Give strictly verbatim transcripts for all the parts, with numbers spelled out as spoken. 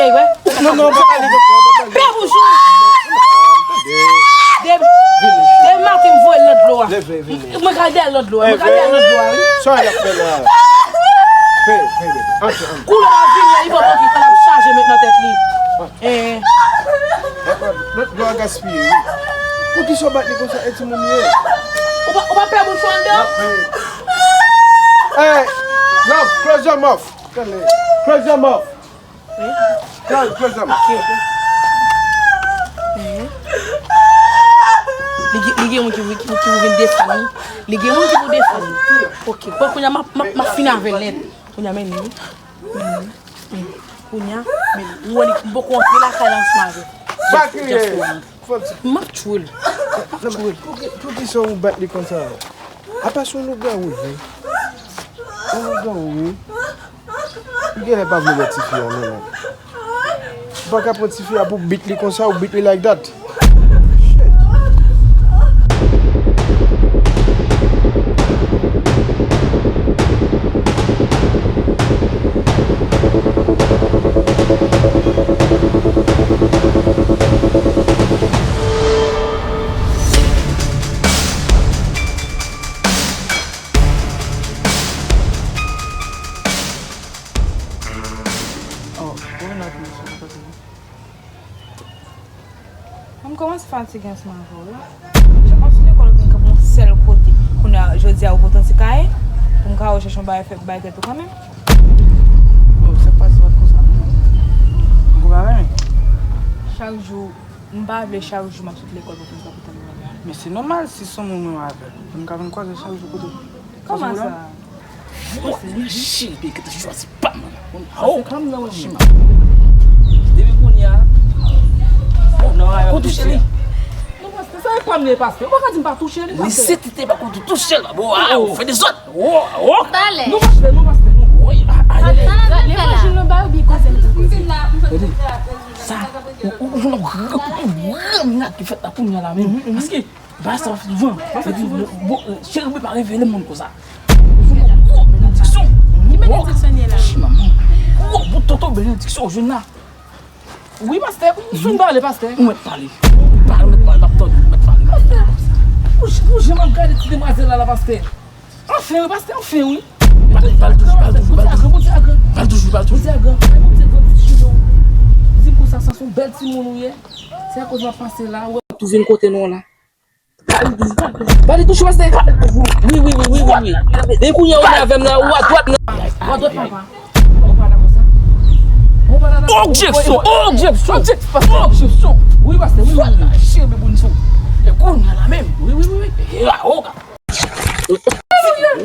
Ey, wè. Non, non, pa pale konsa, pa pale. Pè bouch ou. De, de maten m voye l nan dlo a. Leve, vini. Mwen ka dèyè l nan dlo a. Mwen ka dèyè l nan dlo a, wi. Sa y ap fè la? Fè, fè, fè. Antre, antre. Koulè a vini, li pran pran ki l ap chaje met nan tèt li. Eh. Lòt dlo a gaspiye, wi. Poukisa w bat li konsa, e timoun ye? Ou pa, ou pa pè bouch ou anndan? Hey, love, close your mouth. Close your mouth. Close, close your mouth. Li gen, li gen moun ki, ki, ki pou vin defann li. Li gen moun ki pou defann li. Ok, bon, kounye a m ap, m ap, m ap fin avè l nèt. Kounye a men li. Kounye a, men ou wè li, m poko antre lakay la ansanm avè l. Sa kriye. Fò ti. M ap tchwe l. M ap tchwe l. Pou ki, pou ki sa ou bat li konsa? Apa se yon lougawou, wi. Yon lougawou, wi. Li genlè pa vle wè tifi a, menm. Ou pa ka pran tifi a pou w beat li konsa, ou beat li like that. Oh, ou vin ak misye, ou pa tande? M kòmanse fatige ansanm avè w, wi. Jan w sot lekòl, ou vin kanpe yon sèl kote. Kounye a, jodi a, ou pote yon ti kaye pou m ka al chèche yon bagay fè bay tèt ou kanmenm. Oh, sa k pase, pa t konsa, non. M konn pa renmen. Chak jou, m pa vle chak jou m ap sot lekòl pou m kanpe tann bagay. Men se nòmal, si se yon moun mwen avè l, pou m ka vin kwaze chak jou kote. Kòman sa? Mwen, mwen cheri, peyi ki te chwazi pa mwen. Awo, se pa m nan, wi. Depi kounye a, oh, non, ou touche li. Non, pastè, sa e pa m li, pastè. Ou pa ka di m pa touche li, pastè. Li se tete pa konn touche l, babo. Ah, ou fè dezòd. Oh, oh. Non, pastè, non, pastè, non. Wi, ah, ah, ah. Levanjil nan Barbie, koze m, koze. Tande, sa, ou, ou, ou, ou, ou, ou, ou, ki fèt la kounye a la menm. Paske Bagay sa fèt souvan. Sa fèt souvan. Bon, bon, cheri, ou pa revele moun konsa. Gwo benediksyon. Ki benediksyon li ye la? Chi manman. Gwo bout tonton benediksyon, jèn la. Wi, pastè, ou fin pale, pastè. Ou mèt pale. Pale, ou mèt pale, m ap tande, ou mèt pale. Pastè, ou j-, ou jan m ap gade ti demwazèl la, la, pastè. Anfen, wi, pastè, anfen, wi. Pale, pale toujou, pale toujou, pale toujou. Bondye a gran, Bondye a gran. Bondye a gran. Bondye a gran. Ay, Bondye gran, ti jilo. Di m konsa, sa se yon bèl timoun ou ye. Se akoz m ap pase la, ou ap tou vin kote nou la. Pale toujou, pastè. Wi, wi, wi, wi, wi, wi. Depi kounye a ou nan avè m nan, ou adwat nan. Ou adwat, papa. Ou pa dakò sa? Ou pa dakò sa? Objeksyon, objeksyon, objeksyon, pastè. Objeksyon. Wi, pastè, wi, wi, wi. Cheri, beboun sou. E kounye a la menm. Wi, wi, wi, wi. E la, oka. Wi,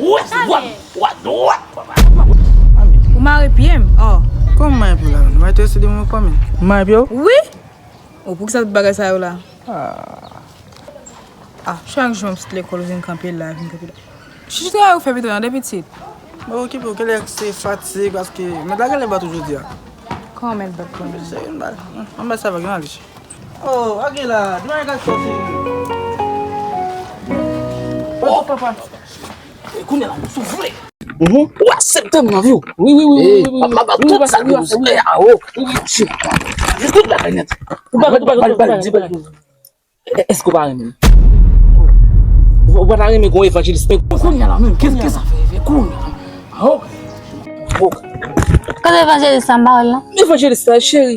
what, what, what, what? Ou mare pye m, oh. Kòman mare pye w la? Nou pa te ese de mwen kòman? Mare pye w? Wi. Oh, poukisa tout bagay sa yo la? Ah. Ah, chak jou m sot lekòl, ou vin kanpe la, vin kanpe la. Chita ou fè pito nan de pitit. Mwen okipe w, genlè se fatig, paske mèt la genlè bat ou jodi a. Kòman mèt bat kounye a? Se yon bal. Yon bal sa va gen anvi. Oh, agi la, di mwen gad sòti. Oh, papa. E kounye a la, m soufle. Mhm. Ou aksepte m nan vi w. Wi, wi, wi, wi, wi, wi. M ap ba tout sa wi, wi, wi. E, awo. Wi, wi. Tout bagay nèt. Ou pa, ou pa, ou pa, ou pa, ou pa, ou pa. Èske w pa renmen m? Ou pa ta renmen gon evanjelis, men kounye a la menm, kisa, kisa fè, fè kounye a la menm? Awo. Awo. Kote evanjelis la, m pa wè l non. Evanjelis la, cheri.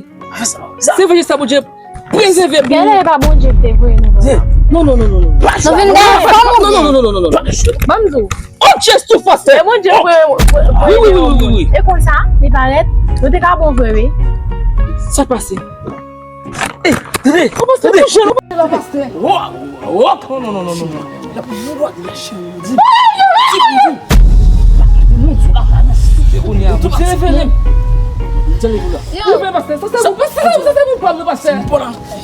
Se evanjelis la, Bondye. Prezève pou nou. Genlè e pa Bondye ki te voye nou la. Non, non, non, non, non. Nou vin gade fanm ou byen? Non, non, non, non, non, non. Ban m di w. Oh, Jezi, pastè. E Bondye voye, voye, voye nou. Wi, wi, wi, wi, wi. E konsa, li parèt, nou te ka bon vre, wi. Sa k pase? Eh, tande, tande. Kòman se touche nou la, pastè? Wo, wo. Non, non, non, non, non, non. La pou nou dwa de la cheri. Di, di, di, di. Ou kounye a, Bondye revele m. Bondye revele la. Revele, pastè. Sa se, sa se, sa se moun pa m nan, pastè.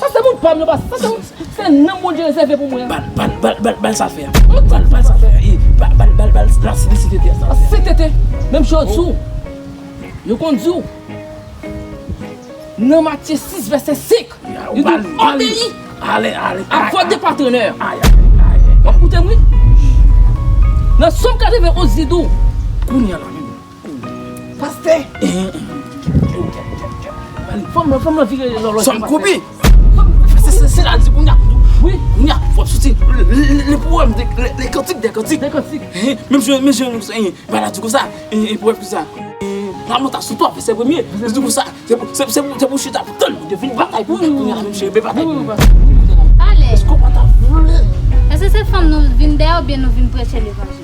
Sa se moun pa m nan, pastè. Sa se moun, se nanm Bondye rezève pou mwen. Bal, bal, bal, bal, bal sa fè a. Bal, bal sa fè a. E, bal, bal, bal, bal, la, se, se, se, sa. Se tete. Menm jan w di w. Yo konn di w. Nan Matye sis, vèsè senk. Li di, obéis à votre partenaire. W ap koute m, wi. Nan Sòm katreven onz, li di w. Kounye a la menm. Pastè. Eh, eh, eh. Fanm nan, fanm nan vire lòlòj. Sa m kopi. Se, se, se la di kounye a. Wi. Kounye a, fò w soti. Le, le, le, le poème de, le, le cantique des cantiques. Des cantiques. Hein, menm jan, menm jan, hein, ba la di konsa. Hein, hein, poème konsa. Hein, la monta sou twa, vèsè premye. Li di konsa. Se pou, se, se pou, se pou chita pou tann. Yo vin batay pou kounye a, menm jan, yo batay pou. Pale. Èske w pa ta vle? Èske se fanm nou vin dèyè oubyen nou vin preche levanjil?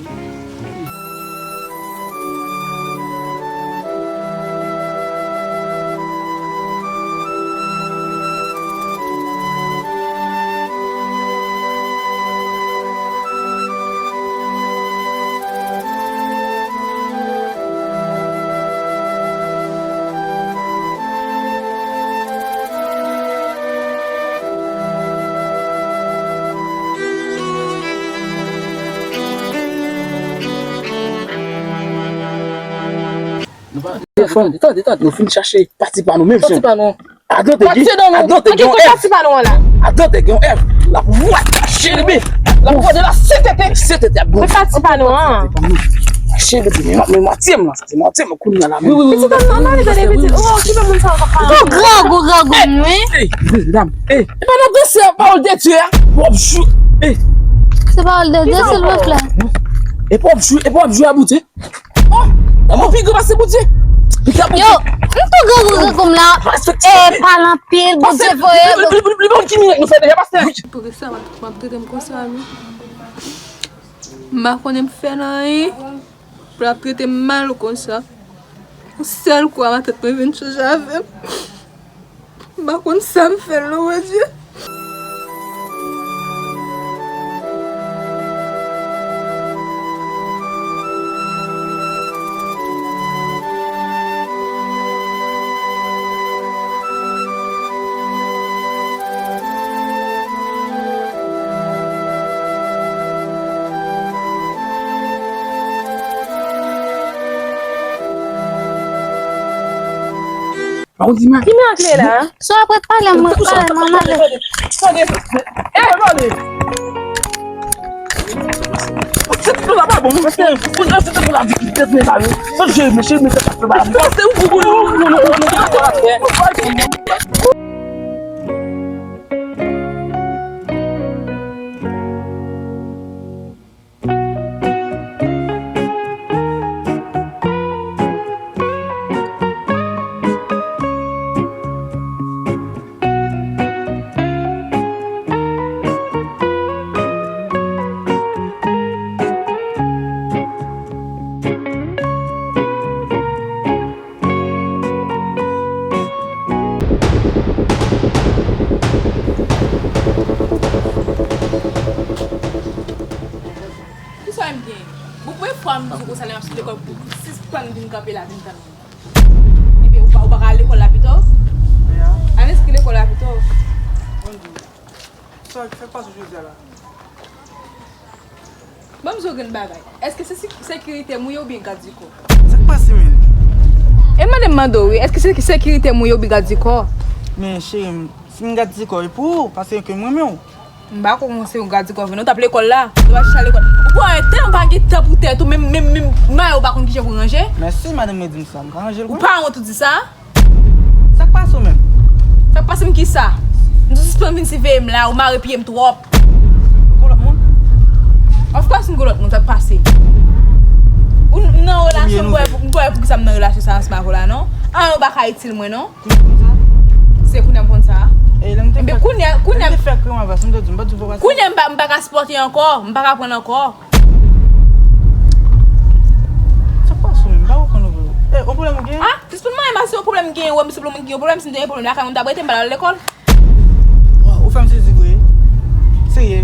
Tande, tande, tande. Nou fin chache pati pa nou menm. Pati pa nou. Adan te gen, adan te gen yon F. Pati pa nou an la. Adan te gen yon F. L ap vwa chebe. L ap vwa de la C T T. C T T ap bon. Pati pa nou an. Chebe, men, men matye m lan. Se matye m kounye a la menm. Wi, wi, wi. Pitit an, an ale tande pitit. Ou okipe moun sa yo k ap pale. Gwo grangou, grangou, wi. Ey, mesye dam. Ey, e pa nan danse a, pawòl de Dye a. W ap jwe. Ey. Se pawòl de Dye, silvouplè. E pa w ap jwe, e pa w ap jwe a Bondye. Oh, lanmou pi gran pase Bondye. Yo, m tou grangou, grangou m la. E pale anpil, Bondye voye. Li, li, li, li, li, ki minit nou fè deja, pastè? Wi. Poukisa m ap, m ap trete m konsa, wi? M pa konnen m fè l anyen. Pou l ap trete m mal konsa. Yon sèl kou a, matant mwen vin chanje avè m. M pa konn sa m fè l non, Bondye. Ki mirak li ye la? Si w ap ret pale, mwen pale, mwen ale. Tande, tande, tande. Tèt la pa bon, non. Tèt la di ki tèt la, non. Sot jere, mesye, mesye, tèt la pa bon. Kisa m gen? Bon, premye fwa m di w konsa lè m ap sot lekòl pou w sispann vin kanpe la vin tann mwen. Ebyen, ou pa, ou pa ka al lekòl la pito? Al enskri lekòl la pito. Sa, sa k pase jodi a la? Ban m di w yon grenn bagay. Èske se sek-, sekirite m ou ye oubyen gad di kò? Sa k pase, menm? E mande m mande w, wi. Èske se sekirite m ou ye oubyen gad di kò? Men, cheri m, si m gad di kò, e pou ou, paske ke m renmen w. M pa kwè w se yon gad di kò vre non, w t ap lekòl la. Ou pa chita lekòl. Ou pa wè tèlman pa gen tan pou tèt ou, menm, menm, menm mayo ou pa konn kijan pou ranje. Mèsi, madanm mwen di m sa. M ka ranje l, wi. Ou pa wont ou di sa? Sa k pase w menm? Sa k pase m kisa? M di w sispann vin siveye m la, ou mare pye m twòp. Ou gon lòt moun? Of course m gon lòt moun, sa k pase? Ou m nan relasyon, m pa wè pou, m pa wè poukisa m nan relasyon sa ansanm avè w la non. Anyen ou pa ka itil mwen non. Kounye a konn sa? Se kounye a m konn sa? E lè m te fè, kounye a, kounye a, lè m te fè krim avè w, sa m te di, m pa di w fò pase. Kounye a m pa, m pa ka sipòte ankò, m pa ka pran ankò. Sa k pase w menm? M pa konprann ou vre. E, yon pwoblèm ou gen? Ah, jis pou mwen, si yon pwoblèm m gen, ou wè m se pwoblèm m gen, yon pwoblèm, si m te gen pwoblèm lakay mwen, m t ap rete, m pa t al lekòl. Waw, ou fè m sezi vre. Serye?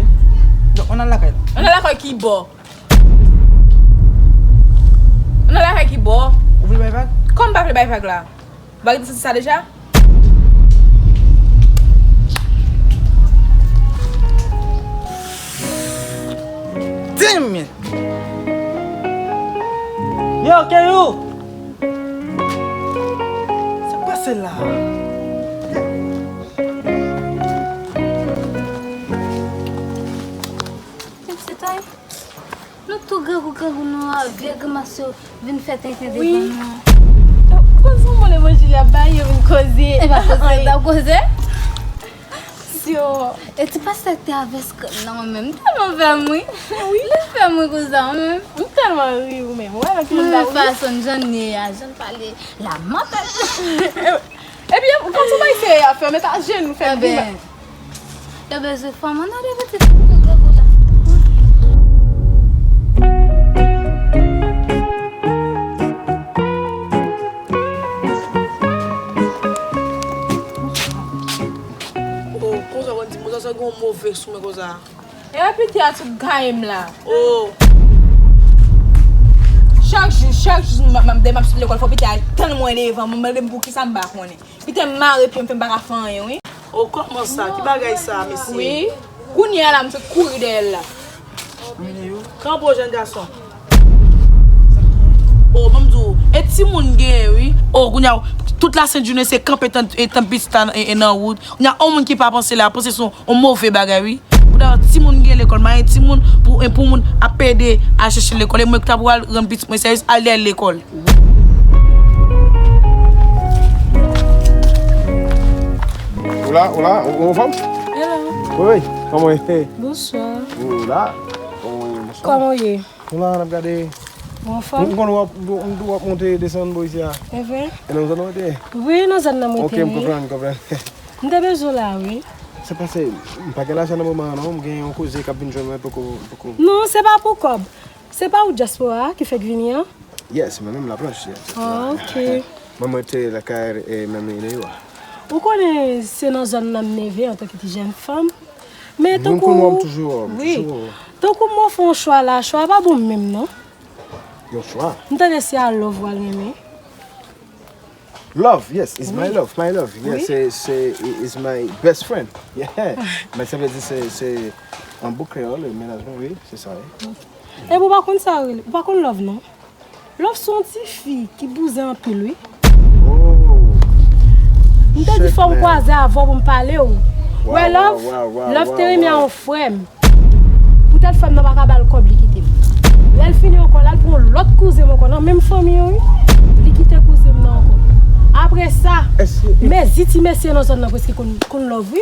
Donk, ann al lakay la. Ann al lakay ki bò? Ann al lakay ki bò? Ou vle bay vag? Kòman m pa vle bay vag la? Ou pa gentan santi sa deja? Damn it! Yo, Keyou! Sa k pase la? Mesye Tay, nou tou grangou grangou nou a, vye grimas yo vin fè tenten devan nou. Wi. Koz yon bon levanjil y ap bay, yo vin koze. E pa koze, t ap koze. Syo. E ti pastè k te avè skrèm nan, mwen menm, tèlman fè m ri. Li fè m ri konsa, mwen menm. M tèlman ri ou menm. Ou wè nan ki moun la ri. Fason Jan ye a, Jan pale, la mantèl. Ebyen, kòm se bay serye a fè, men ta jenou fè m ri. Yo bezwen fanm ann ale pote fanm nan grangou la. Oh, konsa, bann timoun sa, sa gen yon move sou mwen konsa. E pitè a tout gaye m la. Oh. Chak jou, chak jou, m ap, m ap, m ap sot lekòl, fò pitè a tann mwen devan, mwen mande m poukisa m pa konnen. Pitè m mare pye m fè m pa ka fè anyen, wi. Oh, kòman sa? Ki bagay sa, mesye? Wi. Kounye a la, m sot kouri dèyè l la. Kanpe w, jèn gason. Oh, ban m di w, e timoun genyen, wi. Oh, kounye a, tout lasent jounen se kanpe tann, e tann pitit la nan, e, e nan wout. Kounye a, yon moun ki pa panse la, panse se yon, yon move bagay, wi. Poutèt timoun gen lekòl, mayen timoun pou, e pou moun ap ede al chèche lekòl. E mwen ki ta pral rann pitit mwen sèvis, al dèyè l lekòl. Hola, hola, ou, ou anfòm? Hello. Wi, wi, kòman w ye? Bonswa. Hola. Kòman w ye? Hola, n ap gade. Ou anfòm? M konn w ap, m, m, w ap monte desann bò isi a. E vre? E nan zòn nan w te ye? Wi, nan zòn nan mwen te ye. Ok, m konprann, m konprann. M te bezwen w la, wi. Se paske m pa gen lajan nan moman an, non. M gen yon koze k ap vin jwenn mwen, poko, poko. Non, se pa pou kòb. Se pa ou dyaspora a ki fèk vini an? Yes, mwen menm Laplanch, yes. Ah, ok. Mwen, mwen te lakay, e, Manmi Neywa. Ou konnen se nan zòn nan m leve antanke ti jèn fanm. Men tankou, wi, tankou mwen fè yon chwa la, chwa a pa bon menm, non. Yon chwa? M tande se a love w al renmen. Love, yes, is my love, my love. Yes, se, se, is my best friend. Yeah. Men sa vle di se, se an bon kreyòl, mennaj mwen, wi, se sa, wi. Epi ou pa konn sa yo rele, ou pa konn love non. Love se yon ti fi ki bouzen anpil, wi. Oh. M te di fò m kwaze avè w pou m pale w. Wè love, love te renmen a yon frè m. Poutèt frè m nan pa ka ba l kòb, li kite m. Lè l fini ankò, l al pran yon lòt kouzen m ankò nan menm fanmi an, wi. Li kite kouzen m nan ankò. Apre sa, mezi ti mesye nan zòn nan prèske konn, konn love, wi.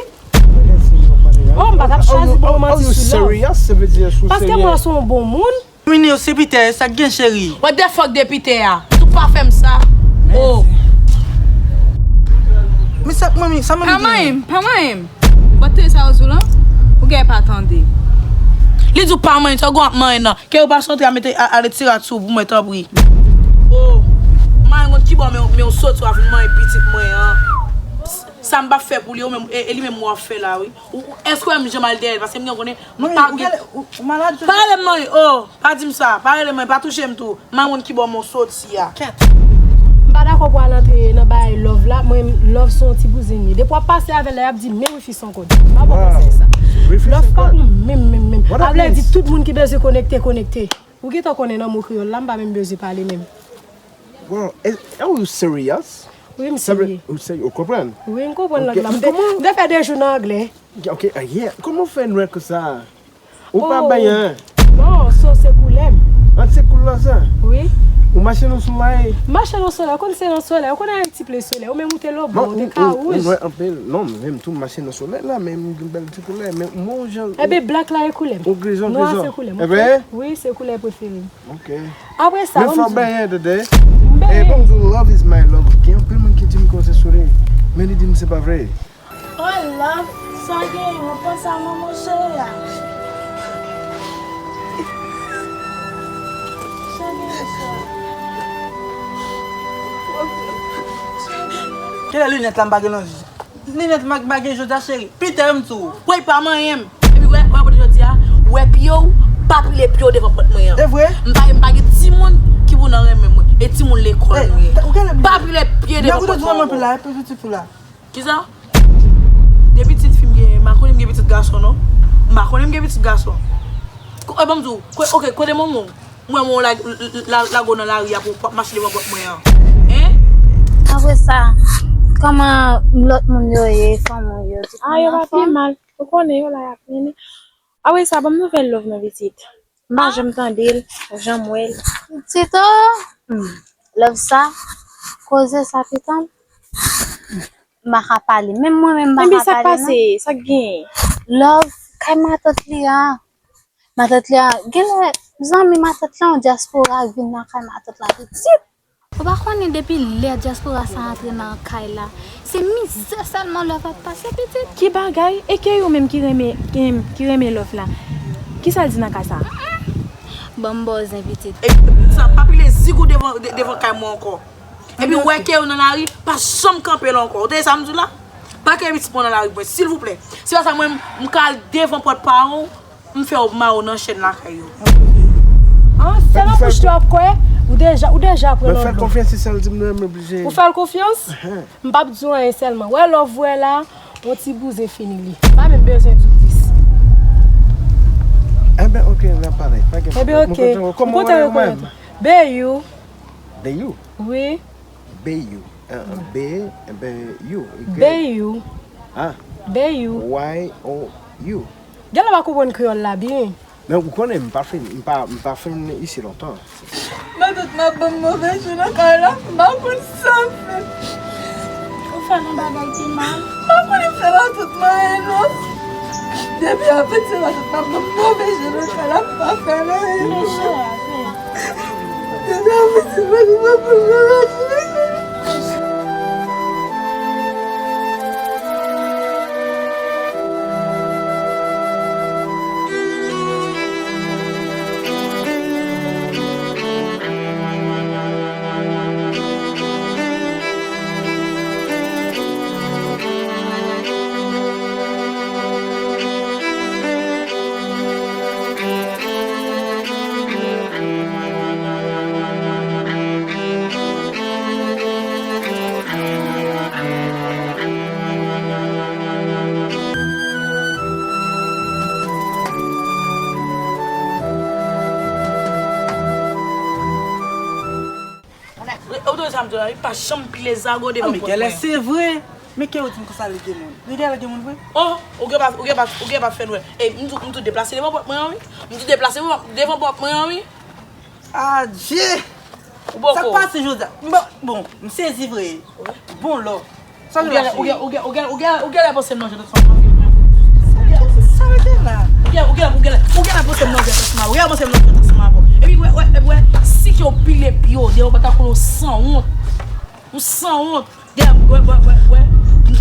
Oh, m pa t ap chwazi pou yon manti sou love. Paske mwen se yon bon moun. Mini, se Pitè, sa k gen, cheri? What the fuck de Pitè a? Ou pa fè m sa. Oh. Men sa, manmi, sa manmi gen? Pa manyen m, pa manyen m. Bòt tele sa yo sou lan, ou gen pa tande. Li di w pa manyen, sa w gen w ap manyen nan. Ke ou pa santre a mete a, a retire sou pou mwen, tanpri. Oh, manyen konn ki bò, men, men w soti w ap vin manyen pitit mwen an. Sa m p ap fè pou li, ou menm, e, e li menm w ap fè la, wi. Ou, ou, èske w wè m janm al dèyè l? Paske m gen konnen, m pa gen. Ou malad, pa rele m manyen, oh, pa di m sa, pa rele m manyen, pa touche m tou. M pa konn ki bò men w soti a. Kèt. M pa dakò pou al antre nan bagay love la, mwen, love se yon ti bouzen li ye. Depi w ap pase avè l la, y ap di, men wifi san kòd. M pa bon konsèy sa. Love pa bon menm, menm, menm. Sa vle di tout moun ki bezwen konekte, konekte. Ou gentan konnen nan mo kreyòl la, m pa menm bezwen pale menm. Wow, are you serious? Wi, m serye. Ou serye, ou konprann? Wi, m konprann lang la. M te, m te fè de jou nan anglè. Ok, ah, yeah. Kòman w fè nwè konsa? Ou pa bay anyen? Non, so se koulè m. Ah, se koulè sa? Wi. Ou mache nan solèy? M mache nan solèy, ou konn se nan solèy, ou konn Ayiti ple solèy, ou menm ou te lobò, ou te kawouj. Ou nwè anpil. Non, menm tou m mache nan solèy la, men m gen bèl ti koulè, men m wè w jan. Ebyen, black la e koulè m. Ou grizon, grizon. Nwa se koulè m, ok? Wi, se koulè prefere m. Ok. Apre sa, men fò w benyen, tande. M benyen. E, ban m di w, love is my love. Gen anpil moun ki di m konsa sou li. Men li di m se pa vre. Oh, love, sa gen, mwen panse a manman cheri a. Sa gen, sa. Kilè linèt la m pa gen nan Linèt m ak bagay jodi a, cheri. Pitè m tou. Kwè pa manyen m. Epi wè, wè, wè, jodi a, wè pye w, pa pile pye w devan pòt mwen an. E vre? M pa, m pa gen timoun ki pou nan renmen mwen. E timoun lekòl nou ye. Pa pile pye devan pòt mwen ankò. Nèg ou te di w renmen anpil la, epi pitit fi w la. Kisa? De pitit fi m gen, m pa konnen m gen pitit gason, non. M pa konnen m gen pitit gason. Ko-, e, ban m di w, ko-, ok, kote manman w? Mwen, mwen, la, la, lage w nan lari a pou w p ap mache devan pòt mwen an. Hein? Apre sa, kòman lòt moun yo ye, fanmi w yo, tout moun anfòm? Ah, yo pa pi mal. Ou konnen yo la, y ap mennen. Apre sa, ban m nouvèl love nan pitit. M pa janm tande l, janm wè l. Tito! Hmm. Love sa, koze sa, pitit. M pa ka pale. Menm mwen menm m pa ka pale non. Ebyen sa k pase? Sa k genyen? Love, kay matant li a. Matant li a, genlè zanmi matant la yon dyaspora k vin nan kay matant la pitit. Ou pa konnen depi lè dyaspora sa antre nan kay la, se mizè sèlman Love ap pase pitit. Ki bagay? E ke yo menm ki renmen, ki, ki renmen Love la? Kisa l di nan kay sa? Ban m ba w zen pitit. E sa pa pile zig ou devan, de-, devan kay mwen ankò. Epi wè ke yo nan lari, pa janm kanpe la ankò. Ou tande sa m di w la? Pa kenbe pitit mwen nan lari mwen, silvouplè. Se pa sa mwen, m ka al devan pòt paran w, m fè w mare w nan chèn lakay yo. An, se nan bouch li w ap kwè, ou deja, ou deja pran lòt bò. Mwen fè l konfyans, se sa l di m nan, m oblije. Ou fè l konfyans? M p ap di w anyen sèlman. Wè Love wè la, yon ti bouzen fini li. M pa menm bezwen di w plis. Enben, oke, n ap pale. Pa gen pwoblèm. Enben, oke. M kontan rekonèt ou. Beyou. Beyou? Wi. Beyou. Ah, B, enben, you. Beyou. Ah. Beyou. Y O U. Genlè w pa konprann kreyòl la byen. Men ou konnen, m pa fin, m pa, m pa fin isi lontan. Matant m ap ban m move je nan kay la, m pa konn sa m fè. Ou fè m yon bagay ki mal. M pa konn m fè matant mwen non. Depi apeti matant m ap ban m move je nan kay la, m pa fè l anyen. Depi apeti matant m ap ban m move je. Ou tande sa m di w la wi, pa janm pile zago devan pòt mwen. Genlè se vre. Men ke ou di m konsa li gen moun. Li genlè gen moun vre? Oh, ou gen pa, ou gen pa, ou gen pa fè nwè. E m tou, m tou deplase devan pòt mwen an wi. M tou deplase devan, devan pòt mwen an wi. Adje! Ou poko. Sa k pase jodi a? Bon, bon, m sezi vre. Bon lò. Sa k pase? Ou gen, ou gen, ou gen, ou gen, ou gen, ou genlè panse m nan jwèt ansanm avè w. Sa k pase? Sa rete la. Ou gen, ou gen, ou genlè, ou genlè panse m nan jwèt ansanm avè w. Ou genlè panse m nan jwèt ansanm avè w. Epi wè, wè, wè, si ke w pile pye w deyò, ou pa ta konnen w sanwont. Ou sanwont. Gade, wè, wè, wè, wè.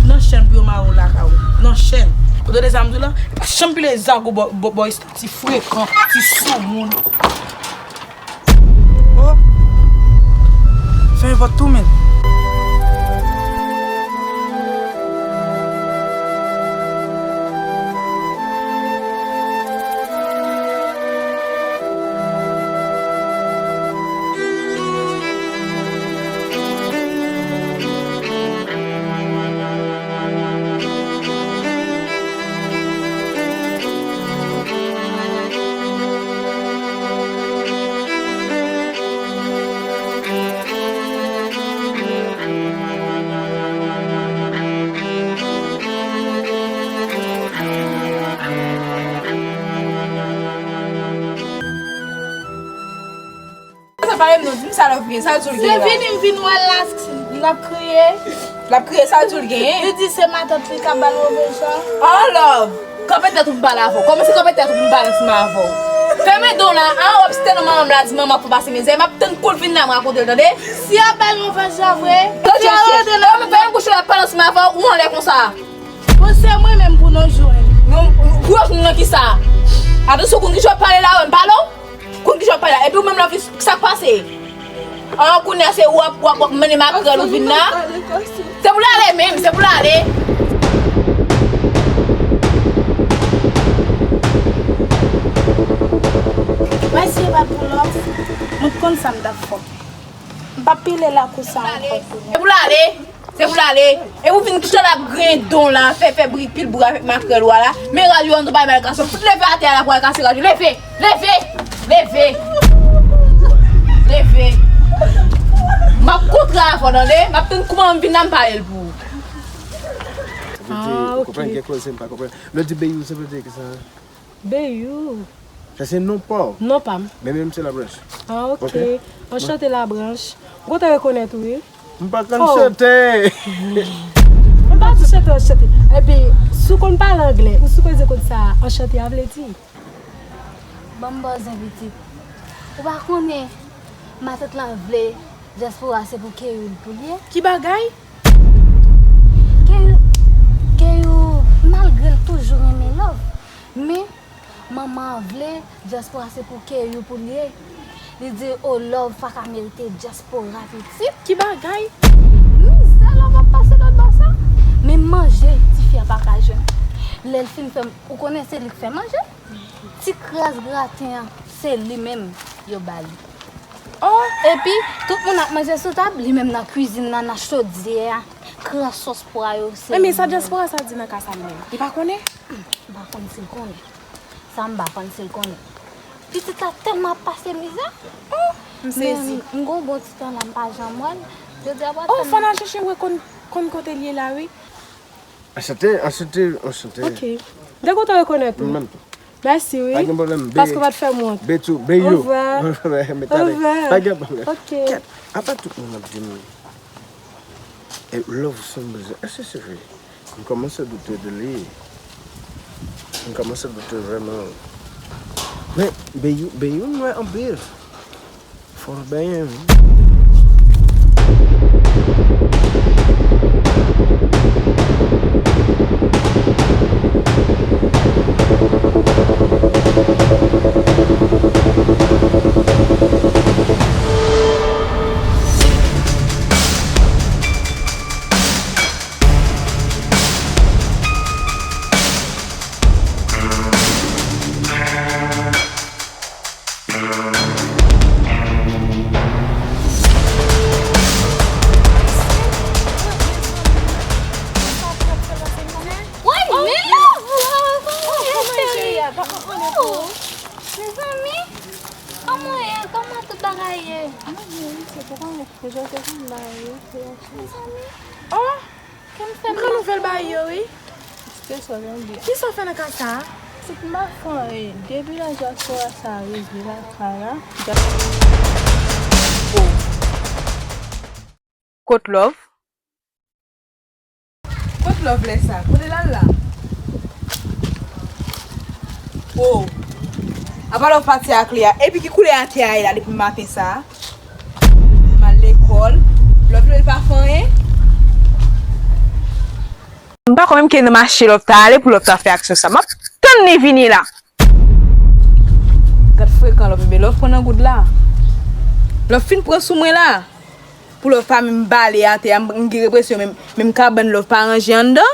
Nan chèn pou yo mare w lakay ou. Nan chèn. Ou tande sa m di w la? Pa janm pile zago bò, bò, bò, ti frekan, ti soumoun. Oh. Fè yon vòt tou, men. Sa pale m non, di m sa Love gen, sa l di w l gen la. Se vini m vin wè l la, l ap kriye. L ap kriye, sa l di w l genyen? Li di se matant li k ap ba l move jan. Oh Love! Kanpe tèt ou m pale avè w. Kòmanse kanpe tèt ou pou m pale ansanm avè w. Fèmen do w la, a, w ap site non manman m la, di manman fò pase mizè. M ap tann kou l vin la, m rakonte l, tande? Si y ap ba l move jan vre, si y ap rete nan. Fèmen bouch ou, l ap pale ansanm avè w, ou anlè konsa. Bon, se mwen menm pou nou jwenn. Pou yo jwenn nan kisa? Atansyon, konn kijan w ap pale la, wè m pale w. Konn kijan w ap pale la. Epi ou menm la, sa k pase? An, kounye a se ou ap, w ap, w ap mennen makrèl ou vin la. Se pou l ale menm, se pou l ale. Mwen si e pa t pou Love, mwen t konn sa m t ap fè. M p ap pile lakou sa ankò kounye a. Se pou l ale. Se pou l ale. E ou vin kite l ap griyen don la, fè, fè bri, pil bri avèk makrèl ou a la. Men rad yo anndan bay malgason. Fout leve atè a la pou al kase rad yo. Leve! Leve! Leve! Leve! M ap kontre avè w, tande? M ap tann kouman m vin la, m pale l pou ou. Ah, ok. Ou konprann gen koze m pa konprann. Lè w di Beyou, sa vle di ki sa? Beyou. Sa se non pa w? Non pa m. Men menm se Labranch. Ah, ok. Ok. Anchante Labranch. M kontan rekonèt ou, wi. M pa konn chante. Oh. M pa di chante, anchante. Epi, si w konn pale anglè, ou sipoze konn sa anchante a vle di. Ban m bòzen pitit. Ou pa konnen matant lan vle dyaspora se pou Keyou pou l ye? Ki bagay? Keyou, Keyou, malgre l toujou renmen love, men manman an vle dyaspora se pou Keyou pou l ye. Li di, oh, love pa ka merite dyaspora pitit. Ki bagay? Mizè love ap pase lòt bò sa. Men manje, tifi a pa ka jwenn. Lè l fin fè, ou konnen se li k fè manje. Ti kras graten an, se li menm yo ba li. Oh! Epi, tout moun ap manje sou tab, li menm nan kwizin nan, nan chodyè a, kras sòs pwa yo, se li menm. Men sa dyaspora sa di nan ka sa li menm? Li pa konnen? M pa konn si l konnen. Sa m pa konn si l konnen. Pitit la tèlman ap pase mizè. Oh! M sezi. Men m gon bon ti tan la, m pa janm wè l. Jodi a pa tèlman. Oh, fò n al chèche wè konn, konn kote l ye la, wi. Anchante, anchante, anchante. Ok. M te kontan rekonèt ou. Mwen menm tou. Mèsi, wi. Pa gen pwoblèm, be. Paske w pa t fè m wont. Be tou, be yo. Ovwa. Mèt ale. Ovwa. Pa gen pwoblèm. Ok. Kèt, apa tout moun ap di m, e, love se yon bezwen. Èske se vre? M kòmanse doute de li. M kòmanse doute vrèman. Men, be yo, be yo nwè anpil. Fò l benyen, wi. Woy, men la! Mezanmi, kòman w ye? Kòman tout bagay ye? Mezanmi. Oh! Kè m fè m nan nouvèl bagay yo, wi. Kisa w fè nan kay sa a? Pitit, m pa fè anyen. Depi lè dyaspora sa a rive lakay la, dya- Oh. Kot Love? Kot Love lè sa? Kote l al la? Oh. Apa Love pati ak li a? Epi ki koulè atè a ye la depi maten sa a? M al lekòl. Love li pa fè anyen. M pa kwè menm ke nan mache Love ta ale pou Love ta fè aksyon sa. M ap tann li vini la. Gad frekan Love, men Love pran nan goud la. Love fin pran sou mwen la. Pou Love pa menm bale atè a, m, m gen enpresyon menm, menm kabann Love pa ranje anndan.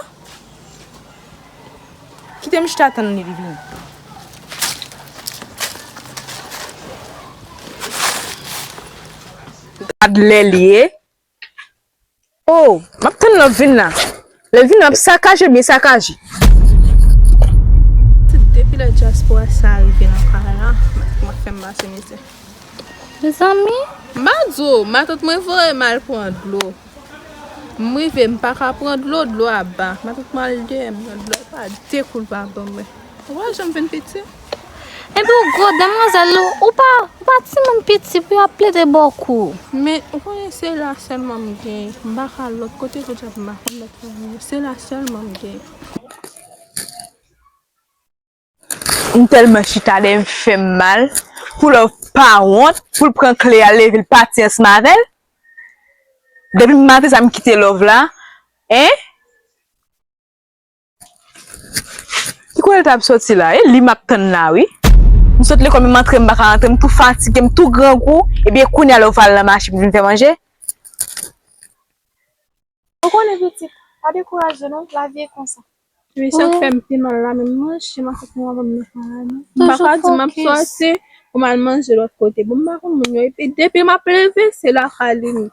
Kite m chita tann li, li vini. Gad lè l ye. Oh, m ap tann Love vin la. Lè l vin, l ap sakaje, byen sakaje. Depi lè dyaspora sa a rive nan kay la, m ap fè m pase mizè. Mezanmi. M pa di w, matant mwen voye m al pran dlo. M rive, m pa ka pran dlo, dlo a ba. Matant mwen al dèyè m nan dlo a, pa de kou l pa ban mwen. Ou pa janm vin piti. Epi w gwo demwazèl, ou, ou pa, ou pa timoun piti pou y ap plede ba w kou. Men, ou konnen se la sèlman m genyen. M pa ka al lòt kote pou djab m pa konn lòt kote. Se la sèlman m genyen. M tèlman chita dèyè m fè m mal. Pou Love pa wont, pou l pran kle a, leve l pati ansanm avè l. Depi maten sa m kite Love la, en? Ki kote l t ap soti la? E li m ap tann la, wi. M sot lekòl, menm antre m pa ka antre, m tou fatige, m tou grangou. Ebyen, kounye a Love al nan mache pou vin fè manje. Ou konnen pitit, pa dekouraje non, lavi e konsa. Wi, sa k fè m pi mal la, men m manje, m ap fè mwen ban m nan kay la. M pa ka di m ap sòti pou m al manje lòt kote. Bon, m pa konn moun yo, epi depi m ap leve, se lakay li m.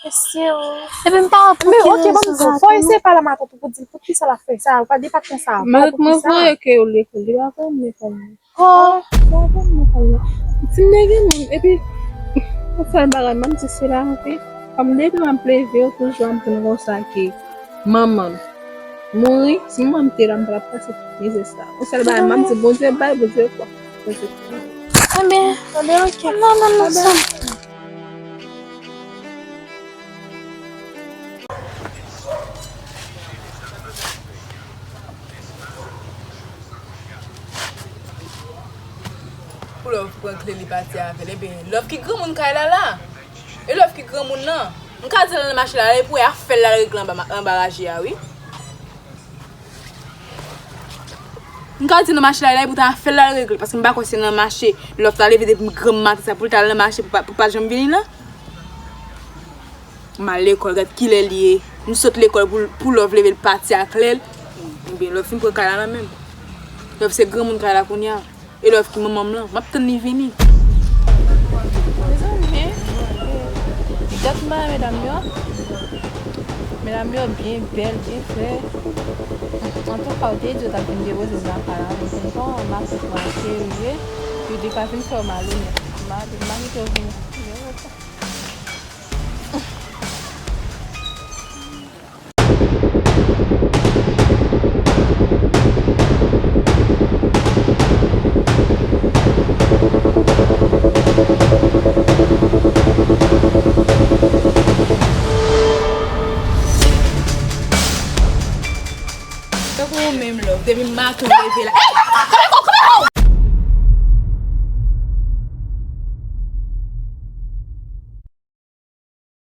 Mesye o. Epi m pa wè pou ki rezon. Men, ok, ban m di w, fò w eseye pale a matant ou pou di l poukisa l ap fè sa, ou pa depaten sa. Matant mwen voye ke yo lekòl, li pa konn lekòl. Oh. Li pa konn lekòl non. Ti m gen moun, epi, yon sèl bagay, m ap di se la, wi. Kòm depi m ap leve, yo toujou ap di m konsa ke manman m mouri, si manman m te la, m pa t ap pase tout mizè sa. Yon sèl bagay, m ap di Bondye bay, Bondye pran. Bondye pran. Ebyen, ebyen, ok. Non, non, non, sa. Ebyen, ok. Ebyen, ok. Pou Love pran kle li pati avè l. Ebyen, Love ki granmoun kay la la. E Love ki granmoun nan. M ka di l al nan mache la, e pou wè afè l al regle anba, anba raje a, wi. M ka di nan mache la, e pou ta afè l al regle, paske m pa kwè se nan mache Love ta leve depi granm maten sa pou l ta al nan mache pou pa, pou pa janm vini la. M al lekòl, gad kilè li ye. M sot lekòl pou, pou Love leve l pati ak lè l. Ebyen, Love fin pran kay la nan men m. Love se granmoun kay la kounye a. E Love ki manman m lan. M ap tann li vini. Mezanmi, dat m pa wè medam yo. Medam yo byen bèl, byen fre. Antouka, ou te di yo t ap vin depoze m nan kay la, men bon, m ap fè mwen serye. Yo di pa vin fè yo mal onèt. M a, m a kite yo vin. Tankou ou menm, Love, depi maten w leve la.